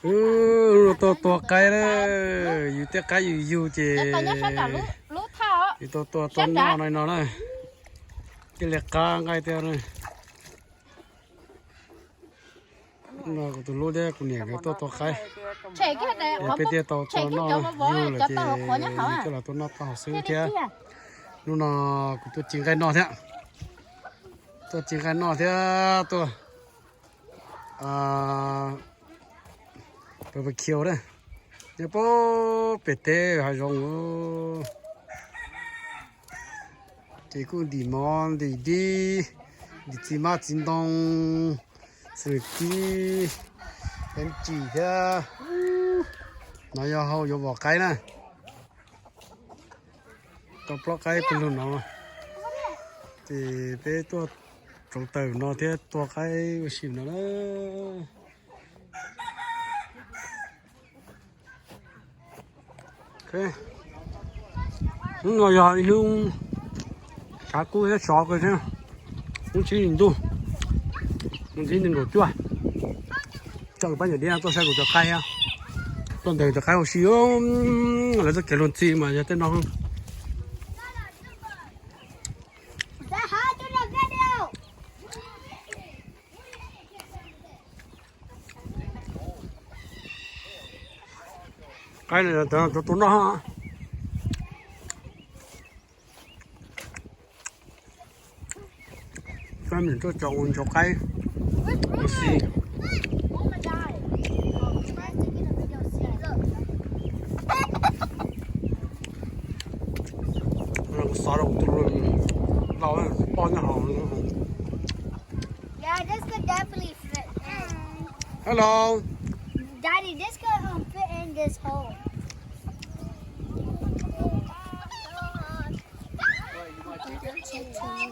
Hnub no tuaj tua qaib na, yus tej qaib yus yug ces yus tau tua tua noj no no na. Thiaj li qab nqaij thiab. No kuv tus hlub thiab kuv niam nkawd tuaj tua qaib, peb thiaj tau tua noj, yug lawm ces yus coj los tua noj tau hauv xwb thiab. Hnub no kuv tuaj ci nqaij noj thiab, tuaj ci nqaij noj thiab tuaj barbecue na, nyob pem teb hav zoov. Ces kuj ntim mov ntim dib, ntim txiv hmab txiv ntoo, xws tib, em ci thiab. No yog hauv yuav vom qaib na. Tau plaub qaib peb lug no, ces peb tuaj tsuav taws no thiab tua qaib ua si no na. Hnub no yog ib hnub tshav kub thiab sov kawg thiab, hnub tsib hlis ntuj, hnub tsib hlis ntuj cuaj. Coj pab nyuam diab tuaj saib kuv cov qaib thiab, tuaj ntes cov qaib ua si. Lawv txoj kev luag ntxhi mas yog tej no. Qaib no cov tus noj. Cov ua ntshav qaib ua si. Kuv xav rau kuv tus lau poj nyob hauv. Yeah, this could definitely fit in. Hello. Daddy, this could, um, fit in this hole.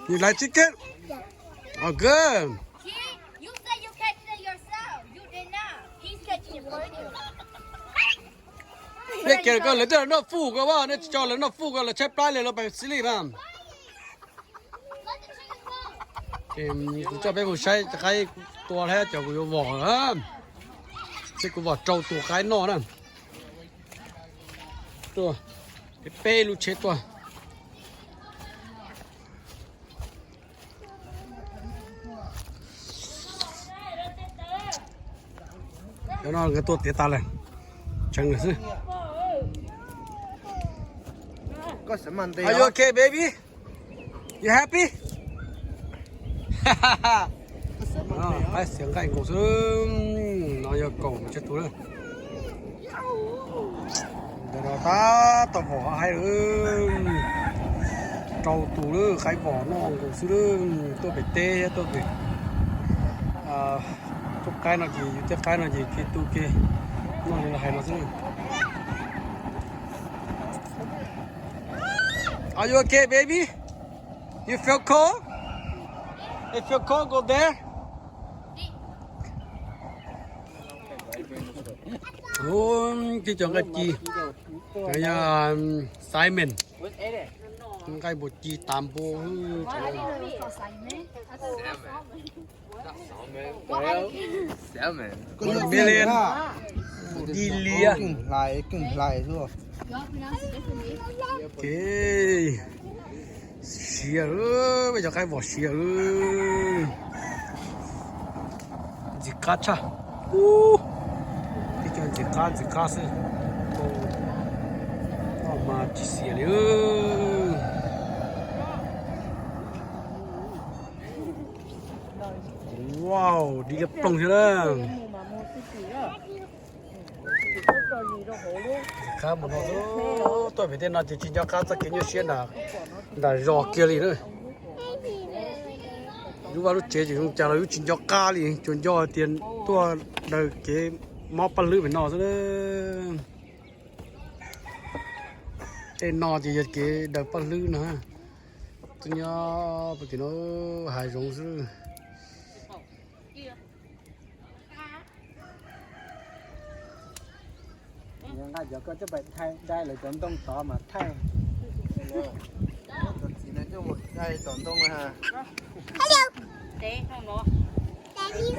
You like chicken? Oh, good. See? You said you catch it yourself. You did not. He's catching it for you. Nej cia koj lawv twb los noj food ko, nej tsis tso lawv noj food ko, lawv tshaib plab li, lawv pais xib li mas. Kuv coj peb mus saib cov qaib tua thiab cov kuv yuav vom, seb kuv vom rau tus qaib noj na. Tuaj, peb lub tsheb tuaj. Cov no nkawd tuaj tiav tas lawm, tseev lawm xwb. Are you okay, baby? You happy? Qaib xiav nqaij nkaus xwb, no yog kaum tsawg tus lawm. Ntawm no tab tom vom haib lawm, rau tus lawm, qaib vom noj nkaus xwb lawm, tuaj pem teb thiab tuaj pem, tuaj qaib no ces yus tej qaib no ces kev tu kev noj li lawv hais no xwb. Are you okay, baby? You feel cold? If feel cold, go there. Tib cov nqaij ci, Simon, nqaij npua ci tas npua. Million. Di lias. Siav, peb cov qaib vom siav. Ntxim qab tshaj. Peb cov ntxim qab ntxim qab xwb. Noj mas tsis xiam li. Wow, di lias ploog thiab na. Qab mus no, tuaj pem tej no ces tsis nco qab txoj kev nyuaj siab nram zos kiag li na. Lub vaj lub tsev ces zoo cas los yus tsis nco qab li, tsuas nco tias tuaj daws kev mob paj hlwb pem no xwb. Tej no ces yog kev daws paj hlwb no. Tuaj nyob pem tim no hav zoov xwb. Nqa cov koj coj pais thaij dai lawv cov ntoo tod mas thaij. Cov txiv no coj mus dai tom ntoo.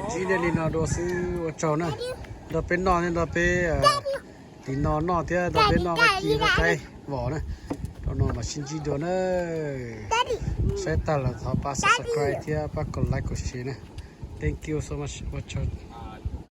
Ntsib nej li no dua xwb ua tsaug na. Nrog peb noj thiab nrog peb, tiv no noj thiab nrog peb noj kab ci noj qaib vom na. Rau no mam sib ntsib dua na. Saib tag lawm thov pab subscribe thiab pab kom like kom share na. Thank you so much.